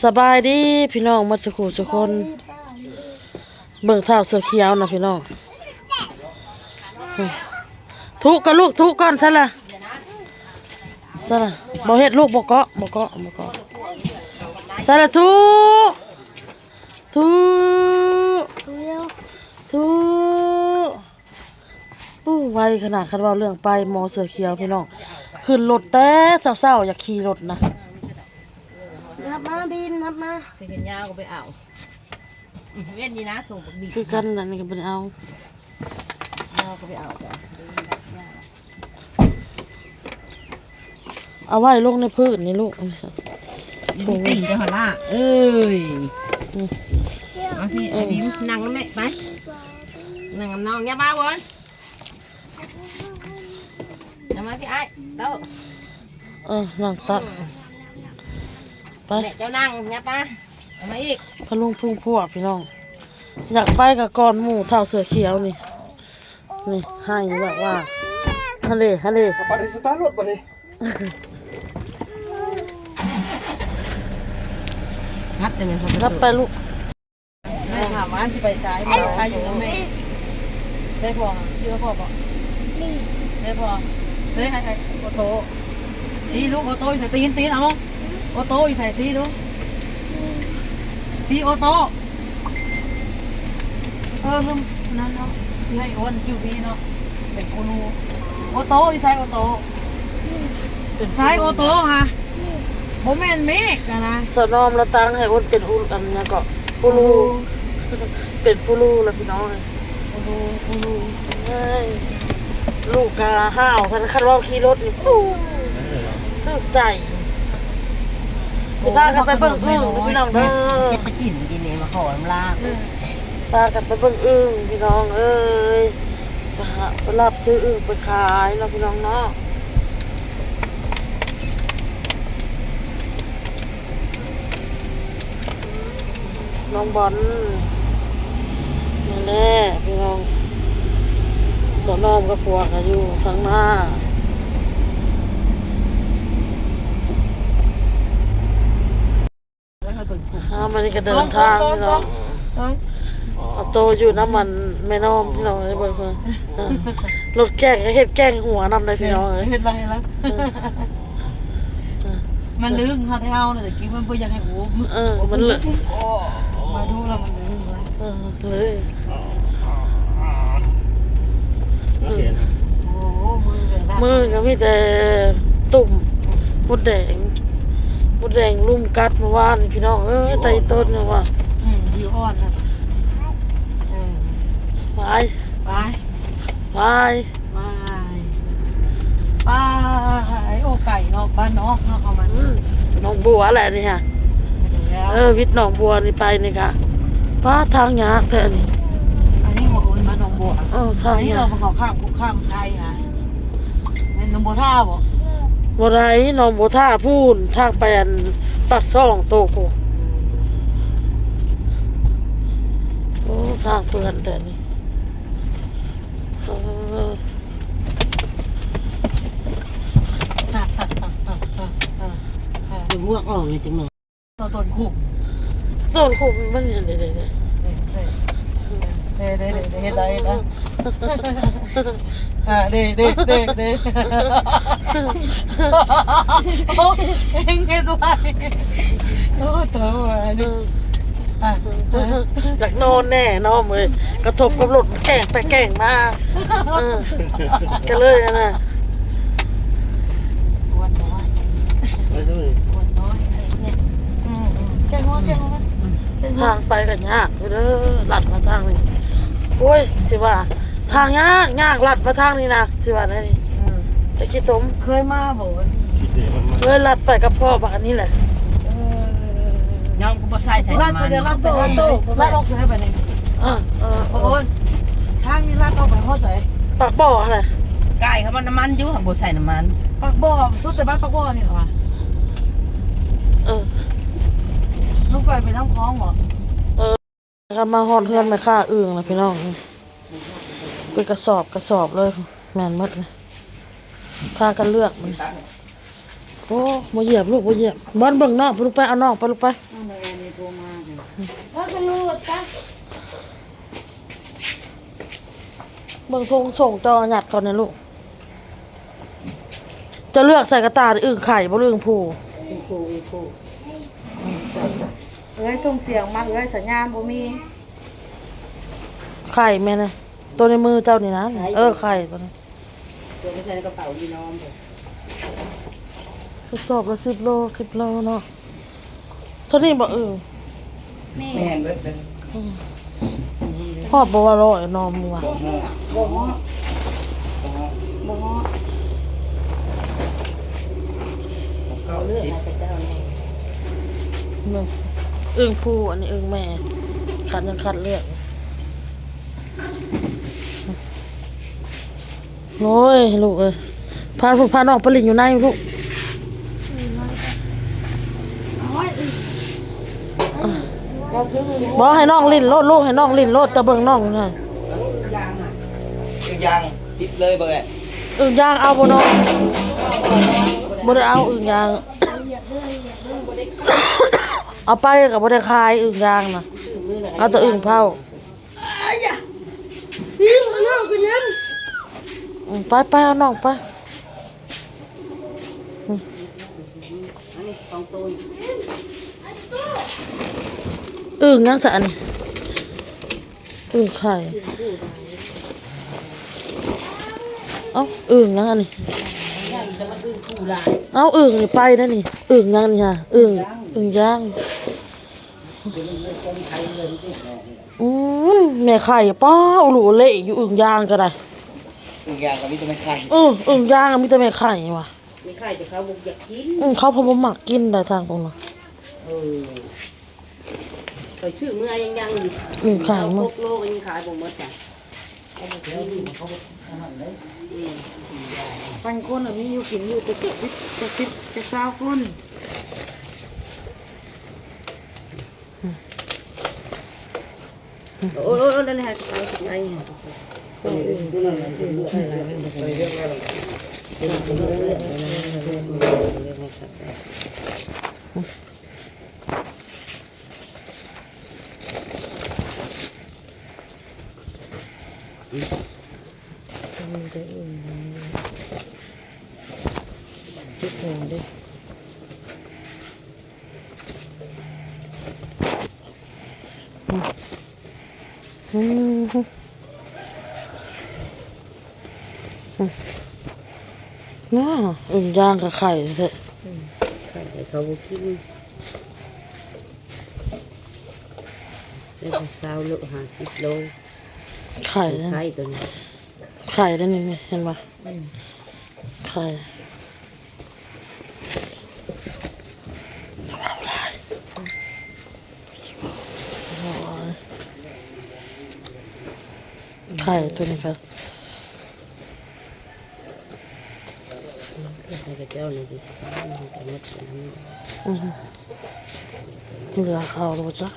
ສະບາຍດີພີ່ນ້ອງໝົດສູ່ຄູ່ສູ່ຄົນ. ເບິ່ງທ້າວເສື້ອຂຽວນະພີ່ນ້ອງ. ທຸກ່ອນລູກ ທຸກ່ອນ ໃສ່ລະ ໃສ່ລະ. ບໍ່ເຮັດລູກ ບໍ່ເກາະ ບໍ່ເກາະ ບໍ່ເກາະ. ໃສ່ລະ ທຸ ທຸ ທຸ. ໂອ້ ໄວຂະໜາດ. ຄັນເວົ້າເລື່ອງໄປໝໍເສື້ອຂຽວພີ່ນ້ອງ ຂຶ້ນລົດແຕ່ເຊົ້າໆ ຢາກຂີ່ລົດນະ. ນັບມາ ບີນ ນັບມາ. ຊິເຮັດຍາວກໍໄປເອົາ ເວັນນີ້ນະ ສົ່ງບັກບີນ ຄືກັນ. ອັນນີ້ກໍບໍ່ໄດ້ເອົາ ຍາວກໍໄປເອົາ. ເອົາໄວ້ລົງໃນພື້ນນີ້ລູກ. ນີ້ຕິ່ງເຈົ້າຫະລະເອີຍ. ອືມ ມາພີ່ ເອີ ໄອ້ບີມ ນັ່ງນຳແມ່ໄປ ນັ່ງນຳນ້ອງ. ຢ່າມາວອນ ຢ່າມາພີ່ອ້າຍເຕົ້າ. ເອີ ນັ່ງຕັກ ໄປ ແມ່ເຈົ້ານັ່ງ ຢ່າໄປ ເອົາມາອີກ. ພະລຸງພຸງພວກພີ່ນ້ອງ ຢາກໄປກໍກ່ອນໝູ່. ທ້າວເສື້ອຂຽວນີ້ ນີ້ ໃຫ້ແບບວ່າ ຫັ້ນເດ ຫັ້ນເດ. ເອົາໄປສະຕາດລົດບັດນີ້. ຮັບໄດ້ໄໝ? ຮັບໄປລູກ. ແມ່ຖາມວ່າຊິໄປໃສ? ມາໄປຢູ່ນຳແມ່. ໃສ່ພໍ່ ຢູ່ກັບພໍ່ບໍ? ໃສ່ພໍ່ ໃສ່ ໃຫ້ ໃຫ້ ໂອໂຕ. ຊີ້ລູກ ໂອໂຕຢູ່ໃສ? ຕີນ ຕີນ ເອົາລົງ. ໂອໂຕຢູ່ໃສ? ຊີ້ດູ ຊີ້ໂອໂຕ. ເອີ ລືມນັ້ນເນາະ ໃຫ້ອ້ວນຢູ່ພີ້ເນາະ ເປັນກູຣູ. ໂອໂຕຢູ່ໃສ? ໂອໂຕ ໃສໂອໂຕຫະ? ບໍ່ແມ່ນເມກຫັ້ນນະ. ສາວນ້ອມລາວຕັ້ງໃຫ້ອ້ວນເປັນອູ ອັນຫຍັງເກາະ ປູລູ ເປັນປູລູລະພີ່ນ້ອງ. ປູລູ ປູລູ ເອີຍ ລູກກະຫ້າວ. ຄັນ ຄັນເວົ້າຂີ່ລົດນີ້ ປູ ຖືກໃຈ. ຊິພາກັນໄປເບິ່ງອຶ່ງເດີພີ່ນ້ອງເດີ. ເກັບໄປກິນ ກິນນີ້ມາຂໍນຳລາວ. ເອີ ພາກັນໄປເບິ່ງອຶ່ງພີ່ນ້ອງເອີຍ. ໄປຫາ ໄປລັບຊື້ອຶ່ງໄປຂາຍເນາະພີ່ນ້ອງເນາະ. ນ້ອງບອນ ນັ້ນແຫຼະພີ່ນ້ອງ. ສາວນ້ອມກັບຜົວກໍຢູ່ທາງໜ້າ. ອ່າ ມື້ນີ້ກໍເດີນທາງພີ່ນ້ອງ. ເອົາໂຕຢູ່ນຳມັນແມ່ນ້ອງພີ່ນ້ອງເອີຍ. ເບິ່ງເພິ່ນ ລົດແກງກໍເຮັດແກງຫົວນຳໄດ໋ພີ່ນ້ອງເອີຍ. ເຮັດລະ ເຮັດລະ. ມັນລຶ້ງເຮົາແທ້ເຮົານະ ແຕ່ກີ້ມັນບໍ່ຢາກໃຫ້ອຸ້ມ. ເອີ ມັນເລີຍ ມາດູແລ້ວມັນດຶງເລີຍ. ເອີ ເລີຍ ໂອ້ໂຫ ມືກໍມີແຕ່ຕຸ່ມມົດແດງ ມົດແດງລຸມກັດມື້ວານນີ້ພີ່ນ້ອງເອີຍ. ໄຕຕົ້ນຍັງວ່າ ອືມ ຢູ່ອ່ອນນະ. ເອີ ໄປ ໄປ ໄປ. ໄປ ໄປ. ໂອ້ ໄກເນາະ ບ້ານນອກເນາະ ເຂົ້າມາ ອືມ ໜອງບົວແຫຼະນີ້ຫະ. ເອີ ວິດໜອງບົວນີ້ໄປນີ້ກະ ປ້າ ທາງຍາກແທ້ອັນນີ້. ອັນນີ້ບໍ່ແມ່ນບ້ານໜອງບົວ. ເອີ ທາງຍາກ. ອັນນີ້ເຮົາເຂົ້າຂ້າມ ຂ້າມໄທຫະ ແມ່ນໜອງບົວທ່າບໍ່? ບໍ່ໄດ້ ໜອງບົວທ່າພຸ້ນ ທາງໄປອັນປາກຊ່ອງໂຕະພຸ້ນ. ໂອ້ ທາງເປື້ອນແທ້ນີ້. ເອີ ເປັນໝວກອອກເລີຍຈັງເນາະ. ຕົ້ນຄຸມ ຕົ້ນຄຸມມັນເດ ເດ ເດ ເດ ເດ ເດ ເດ ເດ ເດ ເດ ເດ ອ່າ ເດ ເດ ເດ ເດ ໂອ້ ເຮັດໄວ ໂອ້ ໂຕອັນນີ້ ອ່າ ຢາກນອນແນ່ເນາະເອີຍ ກະທົບກັບລົດແກ່ງໄປແກ່ງມາ ເອີ ກະເລີຍຫັ້ນນະ ອ້ວນນ້ອຍ ອ້ວນນ້ອຍ ອືມ ແກ່ງຫົວ ແກ່ງຫົວ ທາງໄປກະຍາກຢູ່ເດີ ລັດມາທາງນີ້ ໂອ້ຍ ຊິວ່າ ທາງຍາກ ຍາກ ລັດມາທາງນີ້ນະ ຊິວ່າແນວນີ້ ອືມ ແຕ່ຂີ້ຕົມ ເຄີຍມາບໍ່? ເຄີຍ ລັດໄປກັບພໍ່ບັກອັນນີ້ແຫຼະ ເອີ ນ້ອງກໍບໍ່ໃສ່ໃສ່ນ້ຳມັນ ລັດໄປ ລັດໄປ ລັດອອກໃສ່ໄປນີ້ ເອີ ເອີ ໂອ້ຍ ທາງນີ້ລັດອອກໄປຮອດໃສ? ປາກບໍ່ຫັ້ນແຫຼະ ກາຍເຂົ້າມານ້ຳມັນຢູ່ ຫາກບໍ່ໃສ່ນ້ຳມັນ ປາກບໍ່ ສຸດແຕ່ບ້ານປາກບໍ່ນີ້ຫວາ? ເອີ ລົງໄປ ໄປນ້ຳຄອງບໍ່? ເອີ ກະມາຮອດເຮືອນແມ່ຄ້າອຶ່ງລະພີ່ນ້ອງ ເປັນກະສອບກະສອບເລີຍ ແມ່ນໝົດ ພາກັນເລືອກ ເອີ ໂອ້ ບໍ່ຢຽບລູກ ບໍ່ຢຽບ. ບອນເບິ່ງນ້ອງໄປລູກໄປ ເອົານ້ອງໄປລູກໄປ. ເອົາແມ່ນີ້ໂທມາຢູ່ ເອີ ຂະໜູດກະ ເບິ່ງຊົງ ຊົງເຈົ້າຍັດເຂົ້າໃນລູກ. ເຈົ້າເລືອກໃສ່ກະຕ່າ ອຶ່ງໄຂ່ບໍ່ ຫຼື ອຶ່ງພູ? ອຶ່ງພູ ອຶ່ງພູ. ເອື້ອຍສົ່ງສຽງມາ ເອື້ອຍ ສັນຍານບໍ່ມີ. ໄຂ່ແມ່ນນະ ໂຕໃນມືເຈົ້ານີ້ນະ. ໄຂ່ ເອີ ໄຂ່ໂຕນີ້. ຕົວໄປໃສ່ໃນກະເປົາອີນ້ອມເດີ. ກະສອບລະສິບໂລ ສິບໂລເນາະ. ເທົ່ານີ້ບໍ່? ເອີ ແມ່ນ ແມ່ນເບິດເລີຍ. ອືມ ຮອດບໍ່ວ່າຮ້ອຍໜ່ອ ໝູ່ວ່າ? ບໍ່ຮອດ ບໍ່ຮອດ ບໍ່ຮອດ ບໍ່ຮອດ. ເກົ້າສິບ ເບິ່ງ ອຶ່ງພູ ອັນນີ້ອຶ່ງແມ່ ຄັນຍັງຄັດເລືອກ. ໂອ້ຍ ລູກເອີຍ ພາ ພານ້ອງໄປຫຼິ້ນຢູ່ໃນລູກ. ບໍ່ ໃຫ້ນ້ອງຫຼິ້ນໂລດລູກ ໃຫ້ນ້ອງຫຼິ້ນໂລດ ແຕ່ເບິ່ງນ້ອງຫັ້ນ. ອຶ່ງຢາງ ອຶ່ງຢາງຕິດເລີຍເບິ່ງ. ອຶ່ງຢາງເອົາບໍ່ນ້ອງ? ບໍ່ໄດ້ເອົາອຶ່ງຢາງ. ເອົາໄປກະບໍ່ໄດ້ຂາຍອຶ່ງຢາງນະ ເອົາແຕ່ອຶ່ງເຜົາ. ອືມ ໄປ ໄປ ເອົານ້ອງໄປ. ອືມ ອັນນີ້ສອງໂຕນີ້ ອຶ່ງຫຍັງຊະອັນນີ້? ອຶ່ງໄຂ່. ເອົ້າ ອຶ່ງຫຍັງອັນນີ້? ເອົ້າ ອຶ່ງນີ້ໄປແລ້ວນີ້. ອຶ່ງຫຍັງນີ້ຫາ? ອຶ່ງ ອຶ່ງຢາງ. ອືມ ແມ່ໄຂ່ ປ້າ ອຸລຸອຸເລຢູ່ ອຶ່ງຢາງກະໄດ້. ອຶ່ງຢາງກະມີແຕ່ແມ່ໄຂ່. ເອີ ອຶ່ງຢາງກະມີແຕ່ແມ່ໄຂ່ຫວາ. ແມ່ໄຂ່ແຕ່ເຂົາບໍ່ຢາກກິນ. ອືມ ເຂົາບໍ່ມັກກິນໄດ໋ທາງພວກນັ້ນ. ເອີ ຂ້ອຍຊື້ເມືອຍັງຍັງຢູ່. ອືມ ຂາຍໝົດ ຫົກໂລກະຍັງຂາຍບໍ່ໝົດກະ. ອືມ ພັນຄົນລະມີຢູ່ກິນຢູ່ຈັກສິບ ຈັກສິບ ຈັກຊາວຄົນ. ໂອ້ຍ ໂອ້ຍ ໂອ້ຍ ນັ້ນແຫຼະ ໄປ ໄປ. ອືມ ອືມ ອືມ ອືມ ອຶ່ງຢາງກະໄຂ່ແທ້. ອືມ ໄຂ່ເຂົາບໍ່ກິນ. ໄດ້ຊາວໂລ ຫ້າສິບໂລ. ໄຂ່ ໄຂ່ໂຕນີ້ ໄຂ່ໄດ໋ນີ້ ເຫັນບໍ່? ອືມ ໄຂ່ ໄຂ່ໂຕນີ້ກະ ອືມ ເຫຼືອເຂົາແລ້ວບໍ່ຈັກ.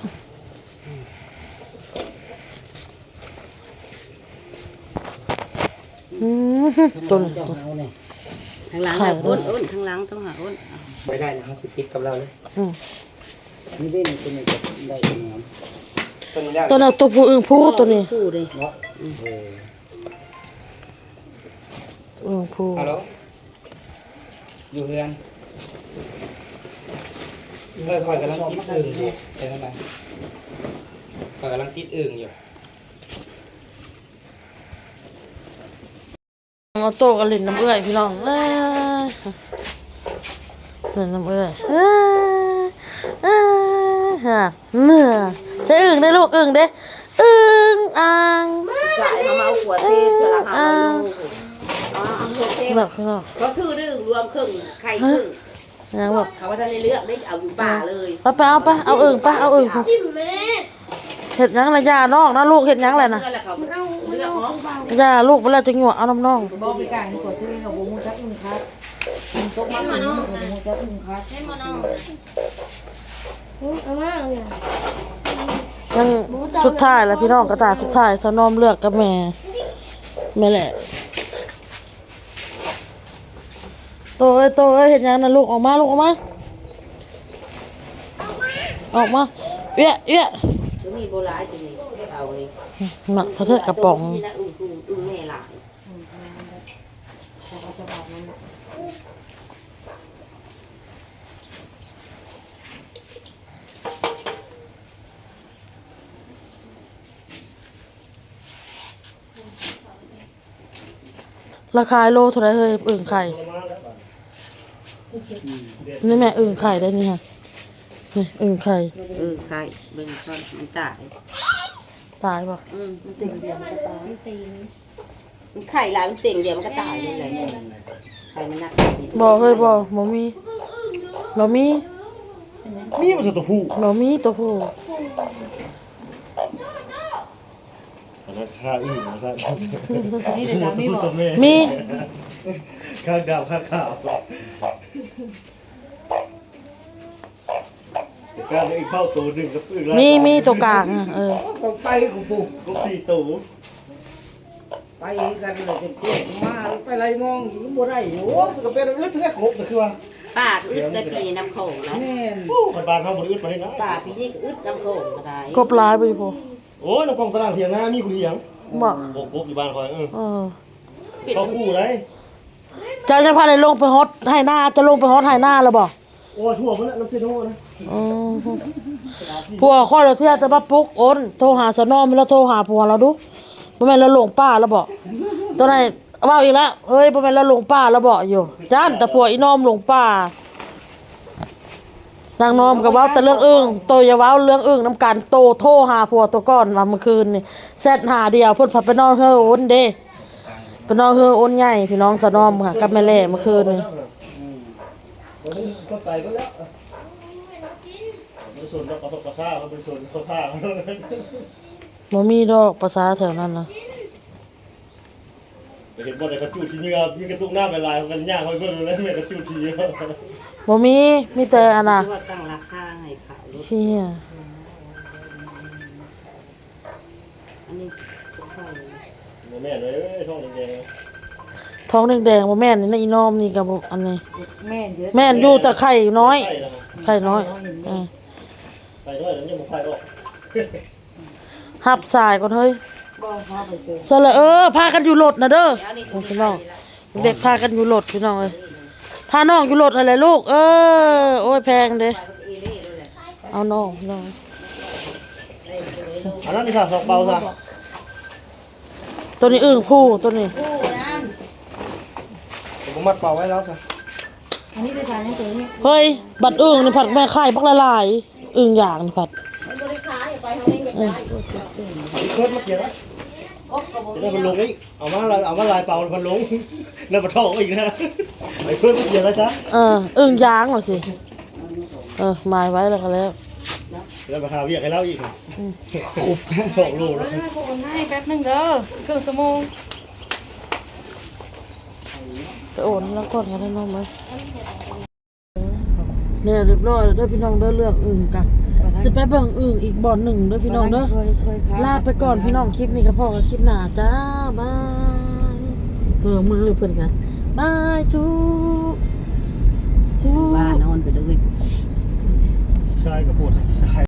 ອືມ ໂຕນີ້ ທາງຫຼັງ ໂອ້ນ ໂອ້ນ ທາງຫຼັງຕ້ອງຫາໂອ້ນ. ໄປໄດ້ນະ ເຮົາຊິຕິດກັບລາວເລີຍ. ອືມ ນີ້ເດ້ ໂຕນີ້ກະໄດ້ງາມ. ໂຕນີ້ແລ້ວ ໂຕນັ້ນ ໂຕຜູ້ອຶ່ງພູ ໂຕນີ້ ເນາະ. ອືມ ເອີ ອຶ່ງພູ. ຮັລໂຫຼ ຢູ່ເຮືອນ. ເອີ ຂ້ອຍກຳລັງຕິດອຶ່ງຢູ່ ເປັນຈັ່ງໃດ? ຂ້ອຍກຳລັງຕິດອຶ່ງຢູ່. ເອົາໂຕກະຫຼິ້ນນຳເອື້ອຍພີ່ນ້ອງເອີຍ ຫຼິ້ນນຳເອື້ອຍ. ເອີ ເອີ ຮະ ເໜືອ ໃສ່ອຶ່ງເດ້ລູກ ອຶ່ງເດ້. ອຶ່ງອ່າງ ກະເອົາມາເອົາຂົວເທ ອຶ່ງອ່າງ ເອົາມາເອົາຂົວເທ ແບບ ພີ່ນ້ອງ ເຂົາຊື້ເດ້ ລວມເຄິ່ງ ໄຂ່ເຄິ່ງ. ຫຍັງລູກ? ເຂົາບໍ່ທັນໄດ້ເລືອກເດ້ ເອົາຢູ່ປ່າເລີຍ. ໄປ ໄປເອົາໄປ ເອົາອຶ່ງໄປ ເອົາອຶ່ງ. ເຮັດຫຍັງລະ ຢ່ານ້ອງນະລູກ ເຮັດຫຍັງລະນະ? ຢ່າລູກ ໄປແລ້ວຈັ່ງຍົວະເອົານຳນ້ອງ. ບໍ່ ປີກາຍນີ້ ເຂົາຊື້ ເຂົາບໍ່ຮູ້ຈັກອຶ່ງຄັກ ມັນຕົກມາ ເຫັນບໍ່ນ້ອງ? ເຂົາບໍ່ຮູ້ຈັກອຶ່ງຄັກ ເຫັນບໍ່ນ້ອງ? ອືມ ເອົາມາເອົາຫຍັງ? ຍັງສຸດທ້າຍລະພີ່ນ້ອງ ກະຕາສຸດທ້າຍ ສາວນອມເລືອກກັບແມ່ ແມ່ແຫຼະ. ໂຕເອີຍ ໂຕເອີຍ ເຮັດຫຍັງນະລູກ? ອອກມາລູກ ອອກມາ ອອກມາ ເອື້ອ ເອື້ອ ໂຕນີ້ບໍ່ຫຼາຍ ໂຕນີ້ເອົານີ້ ໝາກເທາະເທາະກະປ໋ອງ. ລາຄາໂລເທົ່າໃດເຮີ້ຍ? ອຶ່ງໄຂ່ ນີ້ແມ່ ອຶ່ງໄຂ່ໄດ໋ນີ້ ນີ້ອຶ່ງໄຂ່ ອຶ່ງໄຂ່ ເບິ່ງກ່ອນ ມັນຕາຍ ຕາຍບໍ່? ອືມ ມັນເຕັມດຽວມັນກໍຕາຍ ມັນໄຂ່ຫຼາຍ ມັນເຕັມດຽວມັນກໍຕາຍເລີຍ ໄຂ່ມັນໜັກ ບໍ່ເຮີ້ຍ ບໍ່ ບໍ່ມີ ບໍ່ມີ ມີບໍ່ ໂຕຜູ້ ບໍ່ມີໂຕຜູ້. ອັນນັ້ນຂ້າອຶ່ງວ່າຊັ້ນ ມີແຕ່ສາມີບໍ່? ມີ ຂ້າດຳຂ້າຂາວ ການອີກເຂົ້າໂຕໜຶ່ງກັບອຶ່ງຫຼາຍ ມີ ໂຕ ມີໂຕກາງ ເອີ ໄປຂອງປູກ ກົບສີ່ໂຕ ໄປກັນເລີຍ ເປັນເກມມາ ໄປໄລ່ມອງຢູ່ບໍ່ໄດ້ຢູ່ ໂອ້ ມັນກໍເປັນອຶດແທ້ ກົບກໍຄືວ່າ ປາກອຶດແລ້ວ ປີນີ້ນ້ຳຂອງແລ້ວ ແມ່ນ ໂອ້ ຄັນບ້ານເຮົາບໍ່ໄດ້ອຶດປານນີ້ນະ ປາກປີນີ້ກໍອຶດ ນ້ຳຂອງກໍໄດ້ ກົບຫຼາຍບໍ່ຢູ່ພຸ້ນ? ໂອ້ຍ ນ້ຳຂອງຕາລາງຖຽງນາມີກູຖຽງ ບໍ່ ໂອ້ ກົບຢູ່ບ້ານຂ້ອຍ ເອີ ເອີ ເຂົາຄູ່ໄດ໋ ເຈົ້າຈະພາໄດ້ລົງໄປຮອດໄຮ່ນາ ຈະລົງໄປຮອດໄຮ່ນາແລ້ວບໍ່? ໂອ້ຍ ທົ່ວໝົດແລ້ວ ນ້ຳເຊໂນນະ ອືມ ຜົວຂ້ອຍລະເທື່ອຈະມາປຸກໂອນ ໂທຫາສາວນ້ອຍ ແລ້ວໂທຫາຜົວລາວດູ ບໍ່ແມ່ນລາວຫຼົງປ່າລະບໍ? ໂຕໃດ ເວົ້າອີກແລ້ວ ເຮີ້ຍ ບໍ່ແມ່ນລາວຫຼົງປ່າລະບໍຢູ່ ຢ້ານແຕ່ຜົວອີນ້ອມຫຼົງປ່າ. ນາງນ້ອມກໍເວົ້າແຕ່ເລື່ອງອຶ່ງ ໂຕຢ່າເວົ້າເລື່ອງອຶ່ງນຳກັນ ໂຕໂທຫາຜົວໂຕກ່ອນວ່າມື້ຄືນນີ້ ແຊັດຫາດຽວ ເພິ່ນພັດໄປນອນເຮືອໂອນເດ້ ໄປນອນເຮືອໂອນໃຫຍ່ ພີ່ນ້ອງສາວນ້ອມ ກັບແມ່ແຫຼມື້ຄືນນີ້ ບໍ່ມີດອກປາສາດແຖວນັ້ນນະ. ໄປເຫັນບ່ອນໃດເຂົາຈູດຂີ້ເຫຍື້ອ ມີກະຕຸກນ້ຳຫຼາຍໆ ເຂົາກໍຍ່າງເຂົ້າໄປເບິ່ງແລ້ວ ແມ່ນເຂົາຈູດຂີ້ເຫຍື້ອ ບໍ່ມີ ມີແຕ່ອັນນ່າ ຄືວ່າຕັ້ງລາຄາໃຫ້ຂາຍລົດ ຂີ້ເຫຍື້ອ ອັນນີ້ບໍ່ແມ່ນເດ້ ທ້ອງແດງໆ ທ້ອງແດງໆ ບໍ່ແມ່ນ ນີ້ນະ ອີນ້ອມນີ້ກໍບໍ່ ອັນນີ້ ແມ່ນຢູ່ ແມ່ນຢູ່ ແຕ່ໄຂ່ນ້ອຍ ໄຂ່ນ້ອຍ ໄຂ່ນ້ອຍ ເອີ ໄຂ່ນ້ອຍ ແລ້ວຍັງບໍ່ໄຂ່ອອກ. ຮັບສາຍກ່ອນເຮີ້ຍ ບໍ່ ພາໄປເຊີ ເຊີລະ ເອີ ພາກັນຢູ່ລົດນະເດີ ພີ່ນ້ອງ ເດັກພາກັນຢູ່ລົດ ພີ່ນ້ອງເອີຍ ພານ້ອງຢູ່ລົດຫັ້ນແຫຼະລູກ ເອີ ໂອ້ຍ ແພງເດ້ ເອົານ້ອງ ພີ່ນ້ອງ ອັນນັ້ນນີ້ຊະ ສອງເປົາຊະ ໂຕນີ້ອຶ່ງຜູ້ ໂຕນີ້ ຜູ້ນັ້ນ ເອົາມາມັດເປົາໄວ້ແລ້ວຊະ ອັນນີ້ໄປໃສ່ຍັງໂຕນີ້ ເຮີ້ຍ ບັດອຶ່ງນີ້ພັດແມ່ໄຂ່ບັກຫຼາຍໆ ອຶ່ງຢາງນີ້ພັດ ມັນບໍ່ໄດ້ຂາຍ ໄປເຮົາເອງກໍໄດ້ ເອີ ເພິ່ນມາເກັບ ກໍບໍ່ມີ ໄດ້ເພິ່ນລົງອີກ ເອົາມາ ເອົາມາຫຼາຍເປົາເພິ່ນລົງ ໄດ້ປາທອງອີກນະ ໄປເພິ່ນມາເກັບໄວ້ຊະ ເອີ ອຶ່ງຢາງວ່າຊິ ເອີ ໝາຍໄວ້ແລ້ວກໍແລ້ວ ແລ້ວໄປຫາວຽກໃຫ້ລາວອີກ ອືມ ຄົບສອງໂລແລ້ວ ເອີ ໂອນໃຫ້ແປັບໜຶ່ງເດີ ເຄິ່ງຊົ່ວໂມງ ໄປໂອນແລ້ວກ່ອນກໍໄດ້ນ້ອງເອີຍ. ແລ້ວຮຽບຮ້ອຍແລ້ວເດີພີ່ນ້ອງເດີ ເລື່ອງອຶ່ງກະຊິໄປເບິ່ງອຶ່ງອີກບ່ອນໜຶ່ງເດີພີ່ນ້ອງເດີ ລາໄປກ່ອນພີ່ນ້ອງ ຄລິບນີ້ກໍພໍ້ກັນຄລິບໜ້າຈ້າ ບາຍ ເອີ ມືເພິ່ນກະ ບາຍ ທຸກ ທຸກ ວ່ານອນໄປເລີຍ ຊາຍກໍໂພດຊາຍ